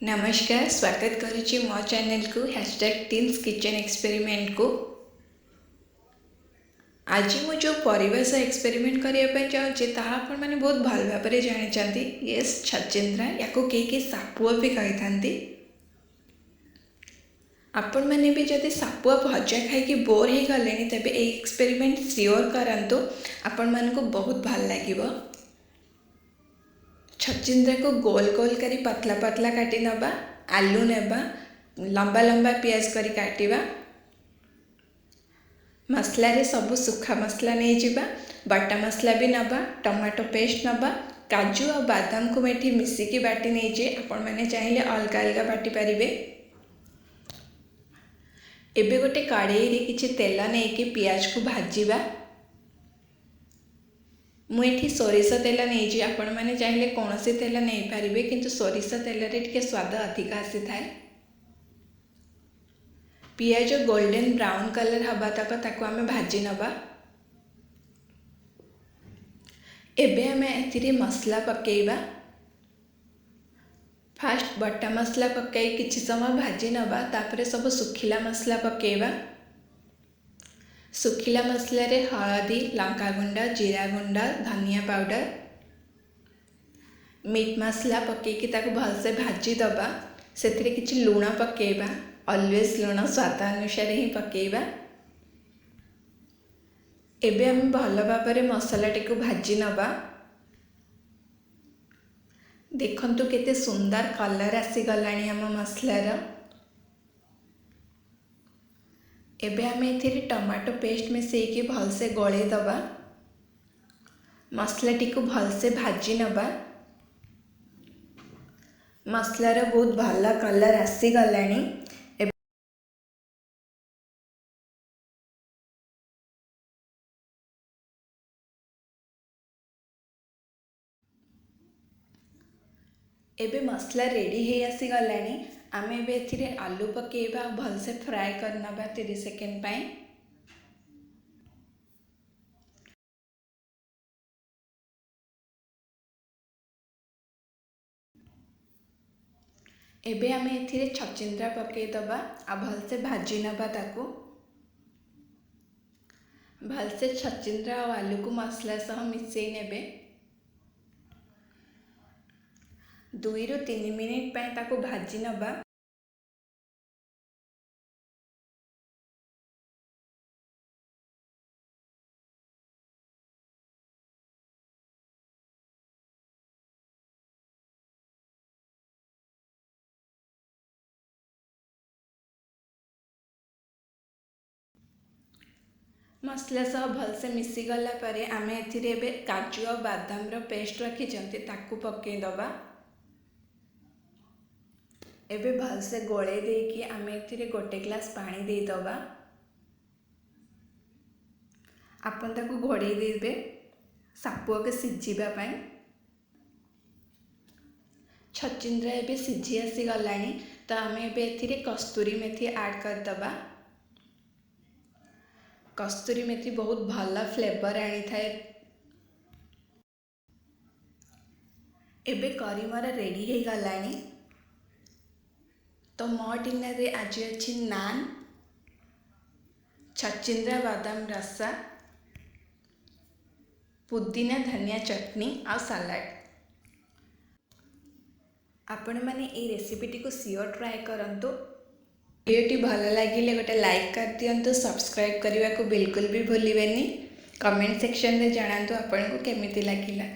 ନମସ୍କାର, ସ୍ୱାଗତ କରୁଛି ମୋ ଚ୍ୟାନେଲକୁ #ଟିନ୍ସ କିଚେନ୍ ଏକ୍ସପେରିମେଣ୍ଟକୁ। ଆଜି ମୁଁ ଯେଉଁ ପରିବା ସହ ଏକ୍ସପେରିମେଣ୍ଟ କରିବା ପାଇଁ ଯାଉଛି, ତାହା ଆପଣମାନେ ବହୁତ ଭଲ ଭାବରେ ଜାଣିଛନ୍ତି। ୟେସ୍, ଛଚିନ୍ଦ୍ରା। ୟାକୁ କେହି କେହି ସାପୁଆ ବି କହିଥାନ୍ତି। ଆପଣମାନେ ବି ଯଦି ସାପୁଆ ଭଜା ଖାଇକି ବୋର୍ ହେଇଗଲେଣି, ତେବେ ଏଇ ଏକ୍ସପେରିମେଣ୍ଟ ସିଓର କରନ୍ତୁ, ଆପଣମାନଙ୍କୁ ବହୁତ ଭଲ ଲାଗିବ। ଛଚିନ୍ଦ୍ରାକୁ ଗୋଲ ଗୋଲ କରି ପତଲା ପତଲା କାଟି ନେବା, ଆଲୁ ନେବା, ଲମ୍ବା ଲମ୍ବା ପିଆଜ କରି କାଟିବା। ମସଲାରେ ସବୁ ଶୁଖା ମସଲା ନେଇଯିବା, ବଟା ମସଲା ବି ନେବା, ଟମାଟୋ ପେଷ୍ଟ ନେବା। କାଜୁ ଆଉ ବାଦାମକୁ ମୁଁ ଏଠି ମିଶିକି ବାଟି ନେଇଛି, ଆପଣମାନେ ଚାହିଁଲେ ଅଲଗା ଅଲଗା ବାଟି ପାରିବେ। ଏବେ ଗୋଟେ କଡ଼େଇରେ କିଛି ତେଲ ନେଇକି ପିଆଜକୁ ଭାଜିବା। ମୁଁ ଏଠି ସୋରିଷ ତେଲ ନେଇଛି, ଆପଣମାନେ ଚାହିଁଲେ କୌଣସି ତେଲ ନେଇପାରିବେ, କିନ୍ତୁ ସୋରିଷ ତେଲରେ ଟିକେ ସ୍ୱାଦ ଅଧିକ ଆସିଥାଏ। ପିଆଜ ଗୋଲ୍ଡେନ୍ ବ୍ରାଉନ୍ କଲର୍ ହେବା ତକ ତାକୁ ଆମେ ଭାଜି ନେବା। ଏବେ ଆମେ ଏଥିରେ ମସଲା ପକାଇବା। ଫାଷ୍ଟ ବଟା ମସଲା ପକାଇ କିଛି ସମୟ ଭାଜି ନେବା, ତାପରେ ସବୁ ଶୁଖିଲା ମସଲା ପକାଇବା। ଶୁଖିଲା ମସଲାରେ ହଳଦୀ, ଲଙ୍କାଗୁଣ୍ଡ, ଜିରା ଗୁଣ୍ଡ, ଧନିଆ ପାଉଡ଼ର, ମିଟ୍ ମସଲା ପକାଇକି ତାକୁ ଭଲସେ ଭାଜିଦେବା। ସେଥିରେ କିଛି ଲୁଣ ପକାଇବା। ଅଲୱେଜ୍ ଲୁଣ ସ୍ୱାଦ ଅନୁସାରେ ହିଁ ପକାଇବା। ଏବେ ଆମେ ଭଲ ଭାବରେ ମସଲାଟିକୁ ଭାଜି ନେବା। ଦେଖନ୍ତୁ, କେତେ ସୁନ୍ଦର କଲର୍ ଆସିଗଲାଣି ଆମ ମସଲାର। ଏବେ ଆମେ ଏଥିରେ ଟମାଟୋ ପେଷ୍ଟ ମିଶାଇକି ଭଲସେ ଗୋଳେଇ ଦେବା। ମସଲାଟିକୁ ଭଲସେ ଭାଜି ନେବା। ମସଲାର ବହୁତ ଭଲ କଲର୍ ଆସିଗଲାଣି। ଏବେ ମସଲା ରେଡ଼ି ହେଇ ଆସିଗଲାଣି। ଆମେ ଏବେ ଏଥିରେ ଆଲୁ ପକାଇବା ଆଉ ଭଲସେ ଫ୍ରାଏ କରିନେବା 30 ସେକେଣ୍ଡ ପାଇଁ। ଏବେ ଆମେ ଏଥିରେ ଛଚିନ୍ଦ୍ରା ପକାଇଦେବା ଆଉ ଭଲସେ ଭାଜି ନେବା ତାକୁ। ଭଲସେ ଛଚିନ୍ଦ୍ରା ଆଉ ଆଲୁକୁ ମସଲା ସହ ମିଶାଇ ନେବେ। 2ରୁ 3 ମିନିଟ୍ ପାଇଁ ତାକୁ ଭାଜି ନେବା। ମସଲା ସହ ଭଲସେ ମିଶିଗଲା ପରେ ଆମେ ଏଥିରେ ଏବେ କାଜୁ ଆଉ ବାଦାମର ପେଷ୍ଟ ରଖିଛନ୍ତି, ତାକୁ ପକାଇଦେବା। ଏବେ ଭଲସେ ଗୋଳେଇ ଦେଇକି ଆମେ ଏଥିରେ ଗୋଟେ ଗ୍ଲାସ୍ ପାଣି ଦେଇଦେବା। ଆପଣ ତାକୁ ଘୋଡ଼େଇ ଦେବେ ସାପୁଆକୁ ସିଝିବା ପାଇଁ। ଛଚିନ୍ଦ୍ରା ଏବେ ସିଝି ଆସିଗଲାଣି, ତ ଆମେ ଏବେ ଏଥିରେ କସ୍ତୁରୀ ମେଥି ଆଡ଼୍ କରିଦେବା। କସ୍ତୁରୀ ମେଥି ବହୁତ ଭଲ ଫ୍ଲେଭର୍ ଆଣିଥାଏ। ଏବେ କରି ମୋର ରେଡ଼ି ହେଇଗଲାଣି। ତ ମୋ ଡିନରରେ ଆଜି ଅଛି ନାନ୍, ଛଚିନ୍ଦ୍ରା ବାଦାମ ରସା, ପୁଦିନା ଧନିଆ ଚଟଣି ଆଉ ସାଲାଡ଼। ଆପଣମାନେ ଏଇ ରେସିପିଟିକୁ ସିଓର ଟ୍ରାଏ କରନ୍ତୁ। ଭିଡ଼ିଓଟି ଭଲ ଲାଗିଲେ ଗୋଟେ ଲାଇକ୍ କରିଦିଅନ୍ତୁ। ସବସ୍କ୍ରାଇବ୍ କରିବାକୁ ବିଲକୁଲ ବି ଭୁଲିବେନି। କମେଣ୍ଟ ସେକ୍ସନରେ ଜଣାନ୍ତୁ ଆପଣଙ୍କୁ କେମିତି ଲାଗିଲା।